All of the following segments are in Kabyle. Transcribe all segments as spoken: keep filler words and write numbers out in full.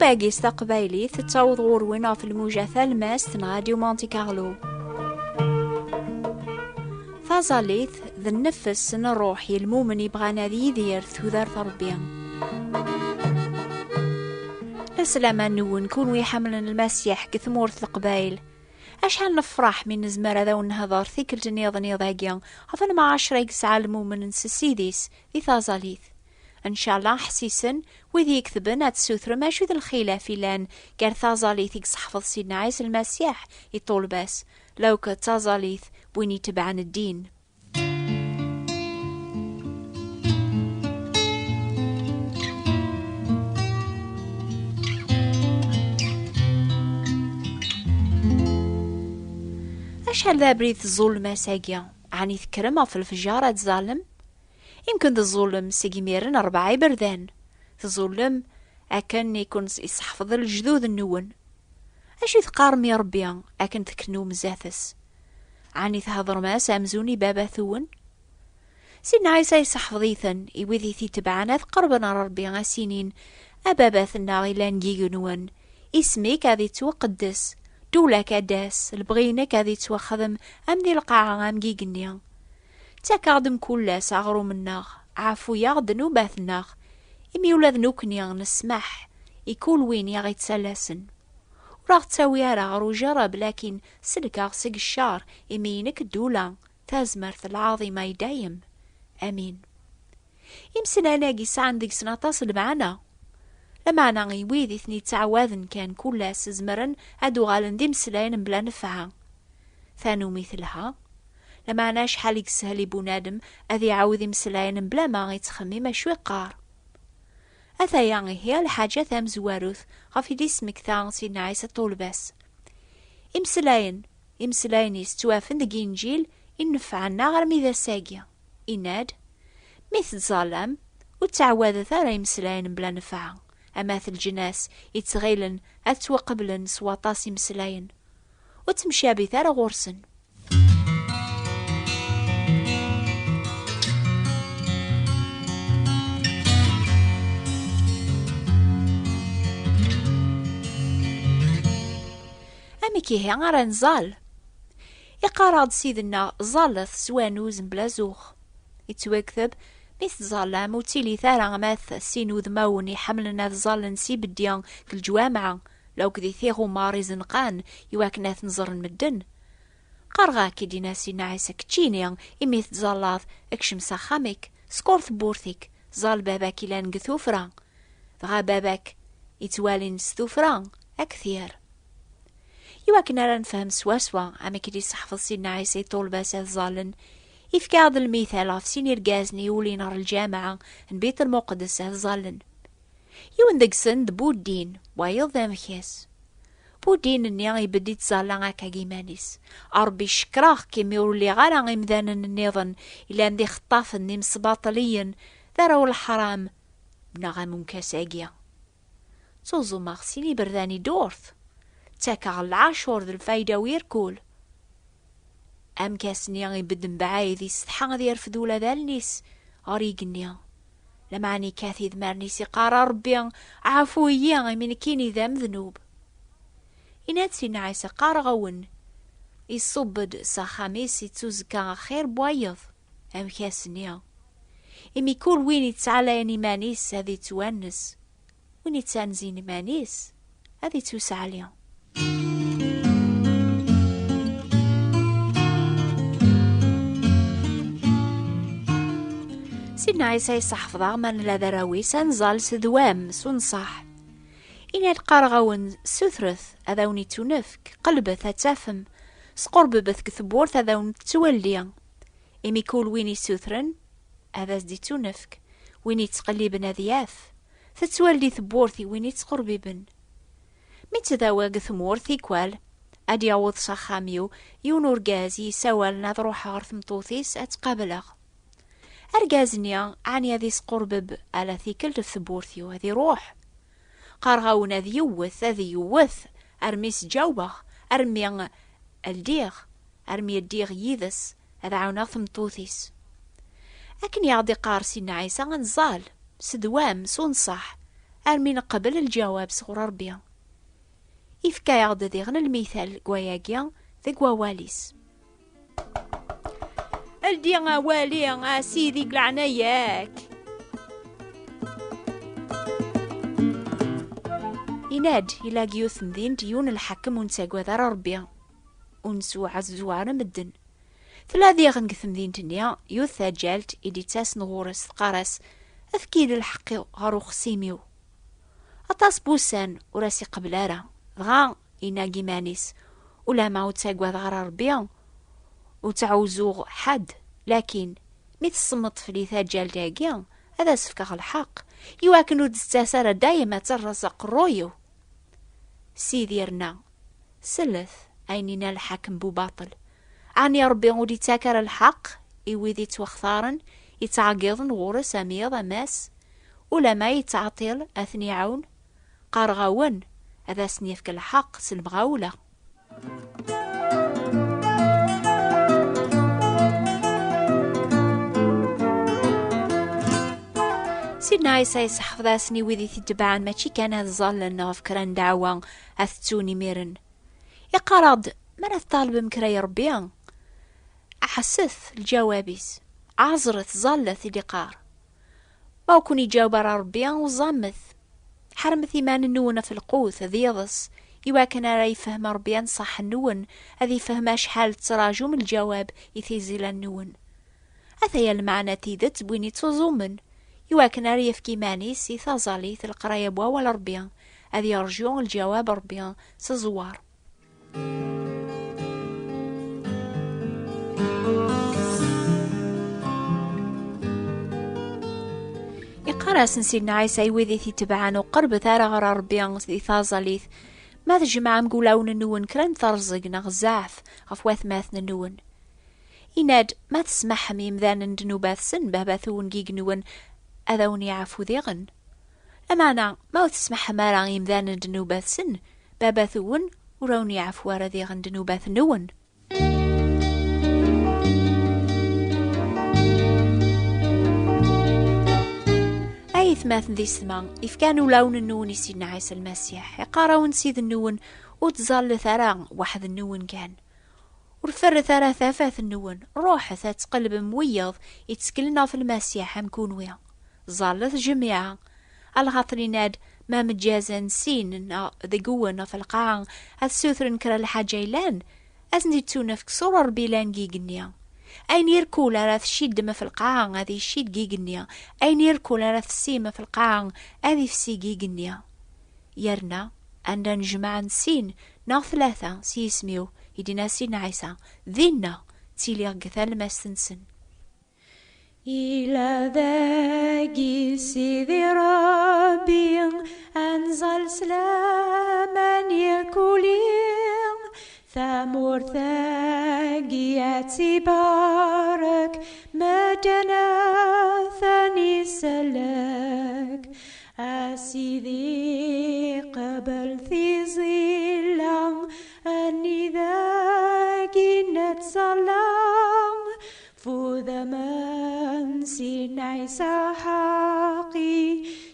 Ṭṭebba-agi s taqbaylit tettaweḍ ɣur-wen ɣef lmuja talmast n Radio Monte Carlo. Taẓallit d nnefs n ṛṛuḥ i lmumen yebɣan ad yidir tudert Ṛebbi. Laslama-nwen kunwi ḥemmlen Lmasiḥ deg tmurt Leqbayel. Acḥal nefṛeḥ mi nezmer ad awen-nehḍer tikkelt nniḍen iḍ-agi ɣef lmeɛacra i yesɛa lmumen s Ssid-is di taẓallit. Ncallah ḥsisen wid i iketben ad tessutrem acu d lxilaf ilan gar taẓallit i yesseḥfeḍ Sidna Ɛisa Lmasiḥ i ṭṭulba-s, lawk d taẓallit n win itebɛen ddin. Acḥal d abrid tẓullem ass-agi? Ɛni tekkrem ɣef lefjer ad tẓallem? Imken tẓullem seg imiren rebɛa iberdan. Tẓullem akken i ken-isseḥfeḍ lejdud-nwen. Acu i teqqarem i Ṛebbi akken tkennum zdat-s? Ɛni thedrem-as amzun i baba-twen? Sidna Ɛisa yesseḥfeḍ-iten i wid i t-itebɛen ad qerben ɣer Ṛebbi, a s-inin: A Baba-tneɣ yellan deg igenwan, isem-ik ad ittwaqeddes, ddula-k ad d-tas, lebɣi-inek ad ittwaxdem am di lqaɛa am deg igenni. Ttakeɣ-d mkul ass aɣrum-nneɣ, ɛfu-yaɣ ddnubat-nneɣ, imi ula d nekkni nesmaḥ i kul win i aɣ-ittalasen. Ur aɣ-ttawi ara ɣer ujerreb, lakin sellek-aɣ seg ccer, imi inek ddula, tazmert, lɛaḍima i dayem. Amin. Imeslayen-agi sɛan deg-sen aṭas n lmeɛna. Lameɛna i wid i ten-ittɛawaden kan kul ass, zemren ad uɣalen d imeslayen mebla nnfeɛ. Tanumi telha, lameɛna acḥal i yeshel i bunadem ad iɛawed imeslayen mebla ma ittxemmim acu iqqar. Ataya ihi lḥaǧa tamezwarut ɣef i d-ismekta Sidna Ɛisa ṭṭulba-s. Imeslayen, imeslayen-is ttwafen deg Inǧil i nnefɛen-aɣ armi d ass-agi. Inna-d: Mi tettẓallam, ur ttɛawadet ara imeslayen mebla nnfeɛ, ama d leǧnas ittɣilen ad ttwaqeblen s waṭas imeslayen. Ur ttemcabit ara ɣur-sen. Amek ihi ara nẓal? Iqqar-aɣ-d Ssid-nneɣ: Ẓallet s wanuz mebla zux. Ittwakteb: Mi tettẓallam, ur ttilit ara am at sin wudmawen iḥemmlen ad ẓallen s ibeddi deg leǧwameɛ, lawk di tiɣumar izenqan, iwakken ad ten-ẓren medden. Qqareɣ-ak-id, inna Sidna Ɛisa, keččini, imi tettẓallaḍ, kcem s axxam-ik, skur tewwurt-ik, ẓal baba-k ilan deg tuffra, dɣa baba-k ittwalin s tuffra ad k-t-yerr. Iwakken ara nefhem swaswa amek i d-iseḥfeḍ Sidna Ɛisa i ṭṭulba-s ad ẓallen, ifka-aɣ-d lmital ɣef sin irgazen i yulin ɣer lǧameɛ n Bit Lmuqeddes ad ẓallen. Yiwen deg-sen d Buddin, wayeḍ d amekyas. Buddin-nni ibedd ittẓalla akka deg iman-is: A Ṛebbi, cekkreɣ-k imi ur lliɣ ara imdanen nniḍen ilan d ixeṭṭafen d imesbaṭliyen, d arraw n leḥram, neɣ am umkas-agi. Ttuẓumeɣ sin iberdan i ddurt, ttakeɣ lɛacur d lfayda u irkul. Amkas-nni ibedd mebɛid, isetḥa ad yerfed ula d allen-is ɣer igenni. Lameɛna ikkat idmaren-is, iqqar: A Ṛebbi, ɛfu-iyi, imi nekkini d amednub. Inna-d Sidna Ɛisa: Qqareɣ-awen, iṣubb-d s axxam-is ittuzekka axir n wayeḍ, amkas-nni. Imi kul win ittɛalayen iman-is ad ittwannes. Win ittanzin iman-is, ad ittuseɛli. Sidna Ɛisa yesseḥfeḍ-aɣ ma nella d arraw-is, ad nẓall s ddwam, s unṣaḥ. Ini-d qqareɣ-awen, sutret, ad awen-ittunefk, qelbet, ad tafem, squrbebt deg tewwurt, ad awen-tettwelli. Imi kul win isutren, ad as-d-ittunefk, win ittqelliben ad yaf. Tettweldi tewwurt i win ittqurbiben. Mi ttdawiɣ deg tmurt tikwal, ad d-yaweḍ s axxam-iw yiwen urgaz i yessawalen ad ruḥeɣ ɣer tmeṭṭut-is ad tt-qableɣ. Argaz-nni, ɛni ad isqurbeb ala tikkelt ɣef tewwurt-iw, ad iruḥ. Qqareɣ-awen, ad yewwet, ad yewwet, armi s-ǧawbeɣ, armi ldiɣ, armi ddiɣ yid-s ad ɛawneɣ tmeṭṭut-is. Akken i aɣ-d-iqqar Sidna Ɛisa, ad nẓall s ddwam, s unṣaḥ, armi neqbel lǧawab sɣur Ṛebbi. Ifka-yaɣ-d diɣen lmital deg wayagi, deg wawal-is. Ldi awal-i, a Sidi, deg leɛnaya-k. Inad, illa deg yiwet temdint yiwen lḥakem ur nettagad ara Ṛebbi, ur nesweɛzewɛer ara medden. Tella diɣen deg temdint-nni yiwet taǧǧalt i d-ittasen ɣur-s, teqqar-as: "Efk-iyi-d lḥeqq-iw ɣer uxsim-iw." Aṭas n wussan ur as-iqebbel ara, dɣa yenna deg iman-is: "Ulamma ur ttagadeɣ ara Ṛebbi, ur ttɛuzzuɣ ḥedd, lakin mi tsemmeḍ fell-i taǧǧalt-agi, ad as-fkeɣ lḥeqq, iwakken ur d-tettas ara dayem ad terreẓ aqerruy-iw." Sidi yerna: "Sellet ayen yenna lḥakem bubaṭel. Ɛni Ṛebbi ur d-ittak ara lḥeqq i wid ittwaxtaren, ittɛeggiḍen ɣur-s am yiḍ am ass? Ulamma yettɛeṭṭil ad ten-iɛawen? Qqareɣ-awen, ad asen-yefk lḥeqq s lemɣawla." Sidna Ɛisa yesseḥfeḍ-asen i wid i t-itebɛen mačči kan ad ẓallen ɣef kra n ddeɛwa ad t-ttun imiren. Iqqar-aɣ-d: "Ma ara tṭalbem kra i Ṛebbi, ɛasset lǧawab-is, ɛaẓret, ẓallet", i d-iqqar. Ma ur ken-iǧaweb ara Ṛebbi, uẓamet. Ḥermet iman-nwen ɣef lqut d yiḍes, iwakken ara yefhem Ṛebbi nnṣaḥ-nwen, ad yefhem acḥal tettraǧum lǧawab i tiẓilan-nwen. Ataya lmeɛna n tidet n win ittuẓumen, iwakken ara yefk iman-is i taẓallit, leqraya n wawal Ṛebbi, ad yerju lǧawab Ṛebbi s ẓẓwar. Iqqar-asen Sidna Ɛisa i wid i t-itebɛen: "Ur qerbet ara ɣer Ṛebbi di taẓallit, ma tjemɛem deg wulawen-nwen kra n terẓeg neɣ zzɛef ɣef watmaten-nwen." Inna-d: "Ma tesmaḥem i yimdanen ddnubat-sen, Baba-twen deg igenni ad awen-yeɛfu diɣen. Lameɛna, ma ur tesmaḥem ara i yimdanen ddnubat-sen, Baba-twen ur awen-yeɛfu ara diɣen ddnubat-nwen." Ay atmaten di ssma, ifkan ulawen-nwen i Sidna Ɛisa Lmasiḥ. Iqqar-awen Sidi-nwen: "Ur ttẓallet ara weḥd-nwen kan. Ur ferret ara tafat-nwen, ruḥet ad tqelbem wiyaḍ itteklen ɣef Lmasiḥ am kunwi. Ẓallet jmiɛa." Alxaṭer inna-d: "Ma mǧazen sin neɣ deg-wen ɣef lqaɛa ad sutren kra lḥaǧa yellan, ad sen-d-ittunefk sɣur Ṛebbi yellan deg igenni. Ayen irkul ara tciddem ɣef lqaɛa ad icid deg igenni, ayen irkul ara tefsim ɣef lqaɛa ad ifsi deg igenni. Yerna anda nejmaɛen sin neɣ tlata s yisem-iw, i d-inna Sidna Ɛisa, dinna ttiliɣ deg talmast-nsen." Ila dagi Sidi Ṛebbi, ad nẓall s laman irkuli, tamurt-agi ad tibarek, medden ad ten-isellek. A Sidi, qbel tiẓilla-nni dagi nettẓalla, f udem n Sidna Ɛisa ḥaqi,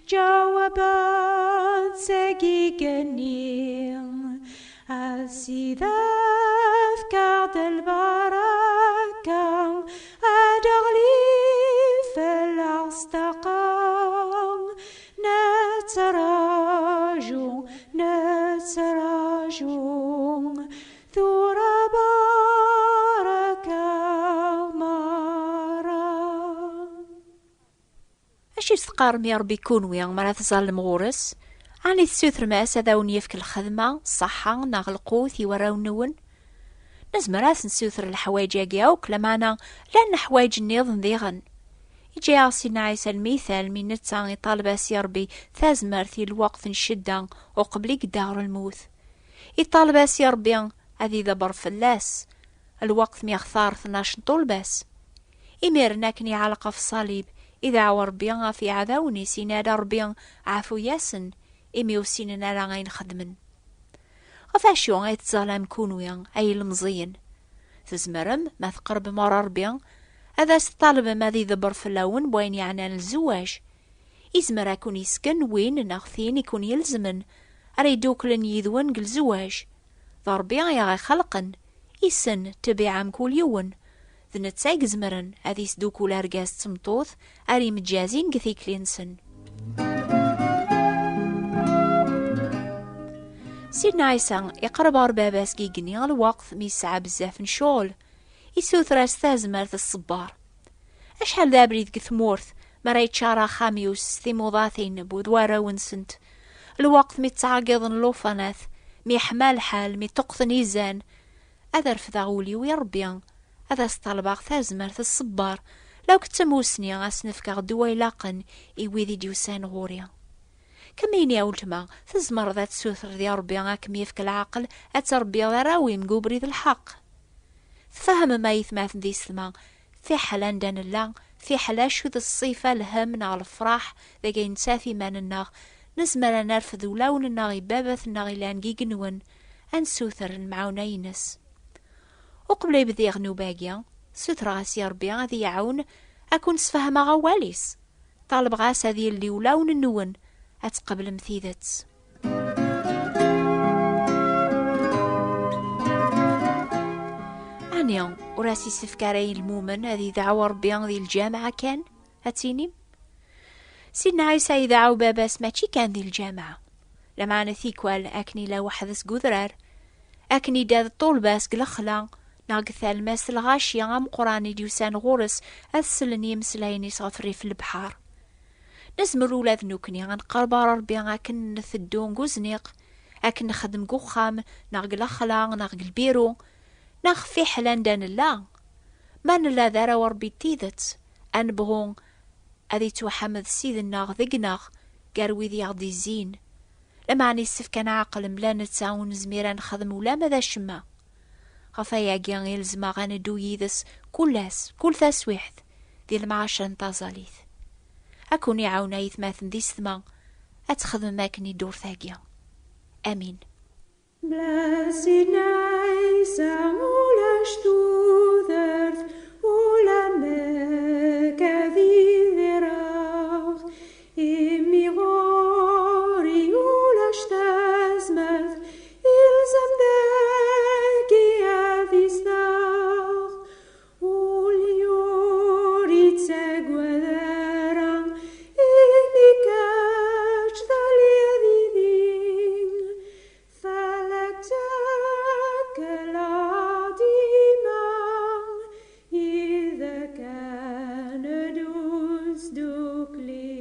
ǧawab-d seg igenni. A Sidi, efk-aɣ-d lbaraka, ad d-teɣli fell-aɣ ṣṣdaqa. Nettraǧu, nettraǧu, tura barek-aɣ merra. Acu i s-teqqarem i Ṛebbi kunwi mi ara tẓallem ɣur-s? Ɛni tessutrem-as ad awen-yefk lxedma, ṣṣeḥḥa neɣ lqut i warraw-nwen? Nezmer ad s-nessuter leḥwayeǧ-agi akk, lameɛna llan leḥwayeǧ nniḍen diɣen. Iǧǧa-yaɣ Sidna Ɛisa lmital mi netta iṭaleb-as i Ṛebbi tazmert i lweqt n ccedda uqbel i yedda ɣer lmut. Iṭaleb-as i Ṛebbi ad iḍebber fell-as lweqt mi ɣtar tnac n ṭṭulba-s. Imiren akken iɛelleq ɣef ṣṣalib, ideɛɛu Ṛebbi ɣef iɛdawen-is, yenna-d: "A Ṛebbi, ɛfu-yasen, imi ur ssinen ara ayen xeddmen." Ɣef acu ay tettẓallam kunwi, ay ilemẓiyen? Tzemrem, ma tqerbem ɣer Ṛebbi, ad as-tṭalbem ad iḍebber fell-awen wayen yeɛnan zzwaǧ. Izmer ad ken-isken win neɣ tin i ken-ilezmen, ara idduklen yid-wen deg lezwaǧ. D Ṛebbi i aɣ-ixelqen, issen ṭṭbiɛa mkul yiwen. D netta i izemren ad isdukul argaz d tmeṭṭut ara imǧazin deg tikli-nsen. Sidna Ɛisa iqerreb ɣer baba-s deg igenni lweqt mi yesɛa bezzaf n ccɣel. Isuter-as tazmert d ṣṣber. Acḥal d abrid deg tmurt mi ara yeččar axxam-iw s timuḍatin n wud warraw-nsent, lweqt mi ttɛeggiḍen llufanat, mi yeḥma lḥal, mi ṭṭuqqten izan. Ad refdeɣ ul-iw i Ṛebbi, ad as-ṭalbeɣ tazmert d ṣṣber, law d tamusni, ad s-nefkeɣ ddwa ilaqen i wid i d-yusan ɣur-i. Kemmini a weltma, tzemreḍ ad tessutreḍ i Ṛebbi ad kem-yefk leɛqel ad tṛebbiḍ arraw-im deg ubrid lḥeqq. Tfehmem aytmaten d yessetma, fiḥel anda nella, fiḥel acu d ṣṣifa, lhemm neɣ lefraḥ deg ayen nettaf iman-nneɣ, nezmer ad nerfed ulawen-nneɣ i Baba-tneɣ yellan deg igenwen, ad nessuter lemɛawna-ines. Uqbel ay bdiɣ nnuba-agi, ssutreɣ-as i Ṛebbi ad iyi-iɛawen ad ken-sfehmeɣ awal-is. Ṭalbeɣ-as ad yeldi ulawen-nwen ad tqeblem tidet. Ɛni ur as-isefk ara i lmumen ad ideɛɛu Ṛebbi di lǧameɛ kan, ad tinim? Sidna Ɛisa ideɛɛu baba-s mačči kan di lǧameɛ, lameɛna tikwal akken ila weḥd-s deg udrar, akken idda d ṭṭulba-s deg lexla, neɣ deg talmast lɣaci ameqqran i d-yusan ɣur-s ad slen i yimeslayen-is ɣef rrif n lebḥer. Nezmer ula d nekkni ad nqerreb ɣer Ṛebbi akken nteddu deg uzniq, akken nexdem deg uxxam, neɣ deg lexla, neɣ deg lbiru, neɣ fiḥel anda nella. Ma nella d arraw n Ṛebbi d tidet, ad nebɣu ad ittwaḥemmed Ssid-nneɣ deg-neɣ, gar wid i aɣ-d-izzin. Lameɛna yessefk ad nɛqel mebla netta ur nezmir ad nexdem ula ma d acemma. Ɣef wayagi i lezmeɣ ad neddu yid-s kul ass, kul taswiɛt, di lemɛacer n taẓallit. Ad ken-iɛawen aytmaten d yessetma ad txedmem akken i ddurt-agi. Amin. Bla Sidna Ɛisa ulac tudert, ulamek ad idireɣ. Imi ɣur-i ulac tazmert, ilzem dagi ad izdeɣ. Ul-iw ur ittagad ara, imi kečč telliḍ yid-i. Fell-ak ttakleɣ dima, yid-k ad neddu sdukli.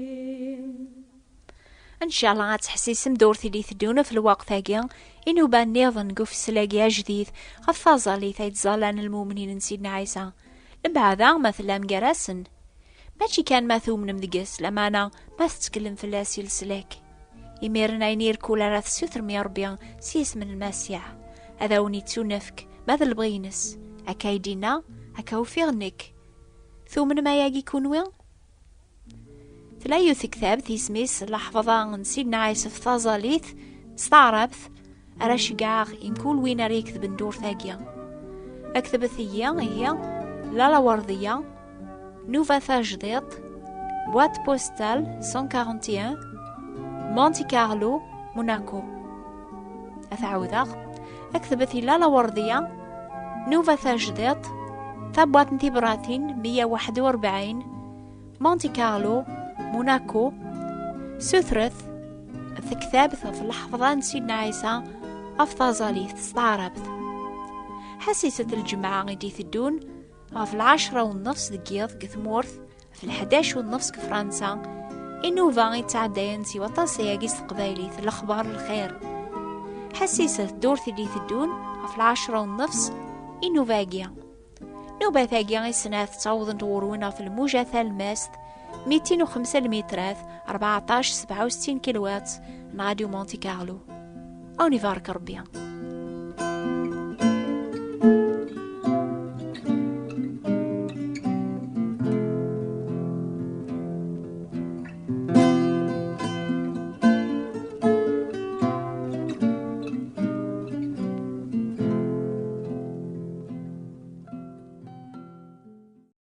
Ncallah ad tḥessisem ddurt i d-iteddun ɣef lweqt-agi, inuba nniḍen deg ufeslagi ajdid ɣef taẓallit ay ttẓallan lmumnin n Sidna Ɛisa. Mbeɛda, ma tellam gar-asen, mačči kan ma tumnem deg-s, lameɛna ma tetteklem fell-as i leslak. Imiren ayen irkul ara tessutrem i Ṛebbi s yisem n Lmasiḥ, ad awen-ittunefk ma d lebɣi-ines. Akka i d-inna, akka ufiɣ nekk. Tumnem ayagi kunwi? Tella yiwet tektabt isem-is Laḥefḍa n Sidna Ɛisa f taẓalit s taɛrabt, ara ceggɛeɣ i mkul win ara iketben ddurt-agi. Aktbet-iyi ihi Lalla Werdiya, Nuba Tajdiṭ, boîte postale cent quarante et un, Monte Carlo, Monaco. Ad ɛawdeɣ, aktbet i Lalla Werdiya, Nuba Tajdiṭ, tabwaṭ n tibratin meyya u waḥed u rebɛin, Monte Carlo, Monaco. Sutret tektabt ɣef lḥefḍa n Sidna Ɛisa ɣef taẓalit s taɛrabt. Ḥassiset lǧemɛa i d-iteddun ɣef lɛecra u nnefs deg yiḍ deg tmurt, ɣef lḥdac u nnefs deg Fransa, inuba i ttɛeddayen si waṭas ayagi s teqbaylit, lexbar, lxir. Ḥassiset ddurt i d-iteddun ɣef lɛecra u nnefs inuba-agi. Nubat-agi i snat ttawḍent ɣur-wen ɣef lmuja talmast, mitin u xemsa lmitrat, rbeɛṭac sebɛa u settin kilwatt, n Radio Monte Carlo. Ad wen-ibarek Ṛebbi.